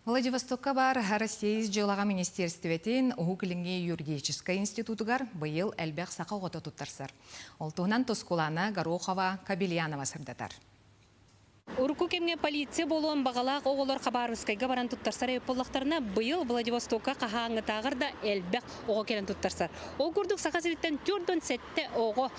Владивостокка баар Россия ис дьыалаҕа министиэристибэтин Уһук Илиҥҥи юридическай институтугар быйыл элбэх саха оҕото туттарсар. Ол туһунан Тускулана Горохова Кабельянова сырдатар. Урукку кэмҥэ полиция буолуон баҕалаах оҕолор Хабаровскайга баран туттарсар эбит буоллахтарына, быйыл Владивостокка хаһааҥҥытааҕар да элбэх оҕо кэлэн туттарсар. Ол курдук Саха сириттэн 47 оҕо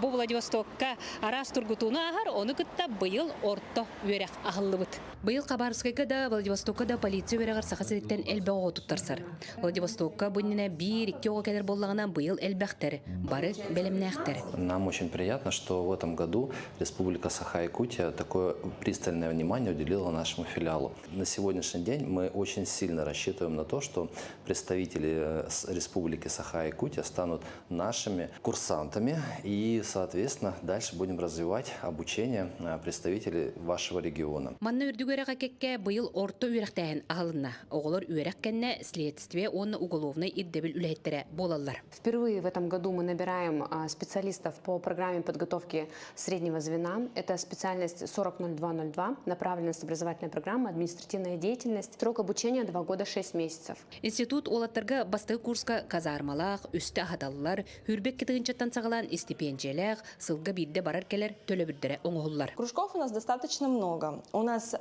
бу Владивостокка араас тургутууну ааһар, ону кытта быйыл орто үөрэх аһыллыбыт. Быйыл Хабаровскайга да, Владивостокка да полиция үөрэҕэр Саха сириттэн элбэх оҕо туттарсар. Владивостокка бу иннинэ биир-икки оҕо кэлэр буоллаҕына, быйыл элбэхтэр, бары бэлэмнээхтэр. Нам очень приятно, что в этом году Республика Саха-Якутия такое пристальное внимание уделила нашему филиалу. На сегодняшний день мы очень сильно рассчитываем на то, что представители Республики Саха-Якутия станут нашими курсантами и, соответственно, дальше будем развивать обучение представителей вашего региона. Манна үрдүк үөрэҕэ кэккэ быйыл орто үөрэхтээһин аһылынна. Оҕолор үөрэх кэннэ следствие уонна уголовнай ирдэбил үлэһиттэрэ буолаллар. Впервые в этом году мы набираем специалистов по программе подготовки среднего звена. Это специальность 40.02.02, направленность образовательной программы, административная деятельность. Срок обучения 2 года 6 месяцев. Институт уолаттарга бастакы курска казармалаах, үстэ аһаталлар, хүрбэк кытыгынчаттан саҕалаан истипиэндьийэлээх, сылга биирдэ барар-кэлэр төлөбүрдэрэ оҥоһуллар. Кружков у нас достаточно много. У нас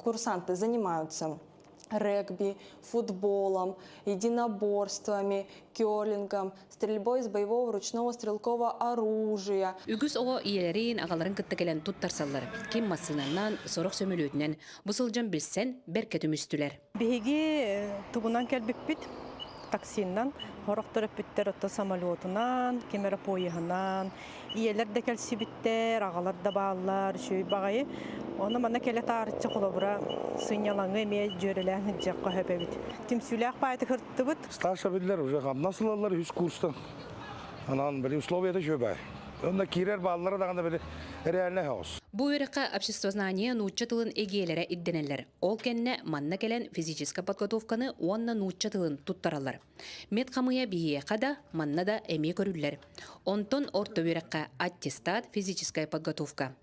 курсанты занимаются регби, футболом, единоборствами, керлингом, стрельбой из боевого ручного стрелкового оружия. Үгүс оҕо ийэлэрин, аҕаларын кытта кэлэн туттарсаллар. Ким массыынанан, сорох сөмөлүөтүнэн бу сылдьан билсэн, бэркэ түмүстүлэр. Биһиги тугунан кэлбиппит таксиннан, сорох төрөппүттэр отто самолетунан, ким эрэ поеһынан, ийэлэр да кэлсибиттэр, аҕалар да бааллар, үчүгэй баҕайы. Ону манна кэлэ таарычча холобура сынньалаҥы эмиэ дьүөрэлээн сылдьыахха сөп эбит. Түмсүүлээх баайты кырттыбыт. Старший биллэр уже хамнас ылаллар үс курстан. Анан били условията үчүгэй. Онно киирэр бааллара даҕаны били реальный хаос. Бу үөрэххэ обществознание нуучча тылын эгиэлэрэ ирдэнэллэр. Ол кэннэ манна кэлэн физическэй подготовканы уонна нуучча тылын туттараллар. Медхамыйа биһиэхэ да, манна да эмиэ көрүллэр. Онтон орто үөрэххэ аттестат, физическая подготовка.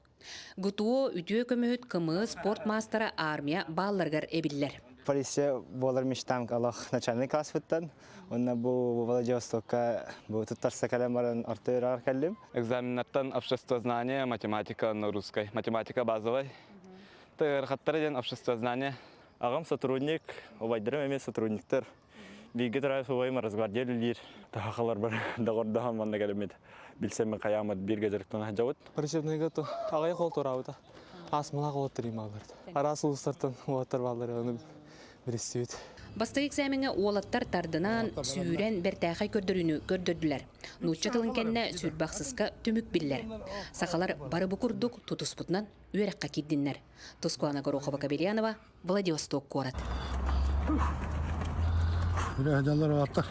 ГТО үтүө көмөһүт кымыы спорт маастара армия баалларыгар эбиллэр. Полиция буолар мечтам олох начальный класспыттан. Онно бу Владивостокка бу туттарса кэлэн баран орто үөрэҕэр кэллим. Экзаменнартан обществознание, математика на русской. Математика базовай. Ыарахаттара диэн обществознание. Аҕам сотрудник, убайдарым эмиэ сотрудниктар. Бииргэ төрөөбүт убайым Росгвардия үлэлиир. Тахаларбар доҕордоһон манна кэлэммит билсэммин хайааммыт бииргэ дьарыктана сылдьабыт. Причебныйга то аҕай хол туораабыта. Асмалаах уолаттар имааллар. Араас улуустартан уолаттар бааллар ону билистибит. Бастакы экзамеҥҥа уолаттар тардынан, сүүрэн бэртээхэй көрдөрүүнү көрдөрдүлэр. Нуучча тылын кэннэ сүүрбэ түмүк биллэр. Сахалар бары бу курдук тутуспутунан үөрэххэ киирдиннэр. Тускуана Горохова-Кабельянова, Владивосток куорат. Үлэһэдэллэр ааттар.